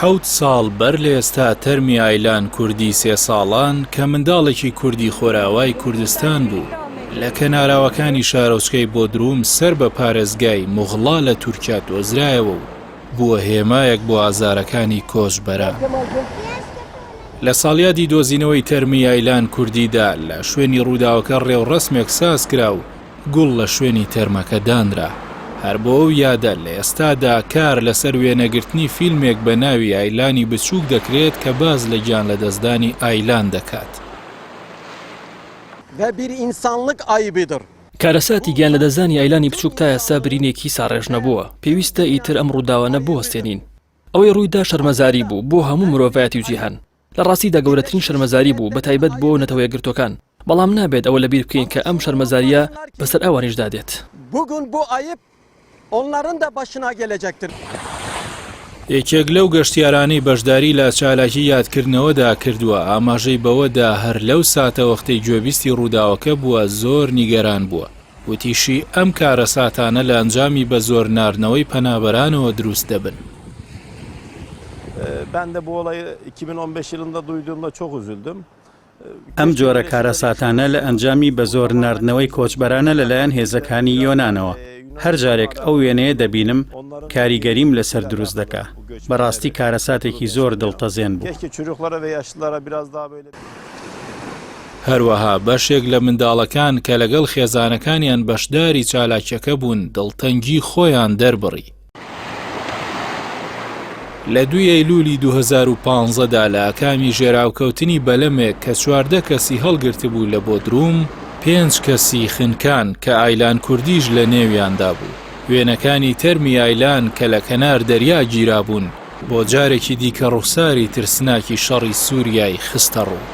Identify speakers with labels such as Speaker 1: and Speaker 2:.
Speaker 1: حەوت ساڵ بەر لە ئێستا تەرمی ئایلان کوردی سێ ساڵان کە منداڵێکی کوردی خۆرئاوای کوردستان بوو، لە کەناراوەکانی شارۆچکەی بۆدروم سەر بە پارێزگای موغڵا لە تورکیا دۆزرایەوە و بووە هێمایەک بۆ ئازارەکانی کۆچبەران. لە ساڵیادی دۆزینەوەی تەرمی ئایلان کوردیدا لە شوێنی ڕووداوەکە ڕێوڕەسمێک سازکرا و گوڵ لە شوێنی تەرمەکە دانرا. هەر بۆ ئەو یادە لە ئێستادا کار لەسەر وێنەگرتنی فیلمێک بە ناوی ئایلانی بچووک دەکرێت کە باس لە گیانلەدەستدانی ئایلان دەکات.
Speaker 2: Ve bir insanlık ayıbıdır.
Speaker 3: کارەساتی گیانلەدەستدانی ئایلانی بچووک تا ئێستا برینێکی ساڕێژنەبووە. پێویستە ئیتر ئەم ڕووداوانە بوەستێنین. ئەوەی ڕوویدا شەرمەزاری بوو بۆ هەموو مرۆڤایەتی و جیهان. لە ڕاستیدا گەورەترین شەرمەزاری بوو، بەتایبەت بۆ نەتەوەیەکگرتووەکان. بەڵام نابێت ئەوە لەبیر بکەین کە ئەم شەرمەزارییە بەسەر ئەوانیشدا دێت.
Speaker 2: Bugün bu ayıp onların da başına gelecektir.
Speaker 1: یەکێک لەو گەشتیارانەی بەشداری لە چالاکی یادکردنەوەدا کردووە، ئاماژەی بەوەدا هەر لەو ساتەوەختەی گوێبیستی ڕووداوەکە بووە زۆر نیگەران بووە. وتیشی، ئەم کارەساتانە لە ئەنجامی بە زۆر ناردنەوەی پەنابەرانەوە دروست دەبن.
Speaker 4: Ben de bu olayı 2015 yılında duyduğumda çok üzüldüm.
Speaker 5: ئەم جۆرە کارەساتانە لە ئەنجامی بە زۆر ناردنەوەی کۆچبەرانە لەلایەن هێزەکانی یۆنانەوە. هەر جارێک ئەو وێنەیە دەبینم کاریگەریم لەسەر دروست دەکا. بەڕاستی کارەساتێکی زۆر دڵتەزێن بوو.
Speaker 1: هەروەها بەشێک لە منداڵەکان کە لەگەڵ خێزانەکانیان بەشداری چالاکیەکە بوون دڵتەنگی خۆیان دەربڕی. لە دووی ئەیلولی 2015 دا لە ئاکامی ژێراوکەوتنی بەلەمێک کە 14 کەسی هەڵگرتبوو لە بۆدروم، پێنج کەسی خنکان کە ئایلان کوردیش لە نێویاندا بوو. وێنەکانی تەرمی ئایلان کە لە کەنار دەریا گیرابوون، بۆ جارێکی دیکە ڕوخساری ترسناکی شەڕی سوریای خستەڕوو.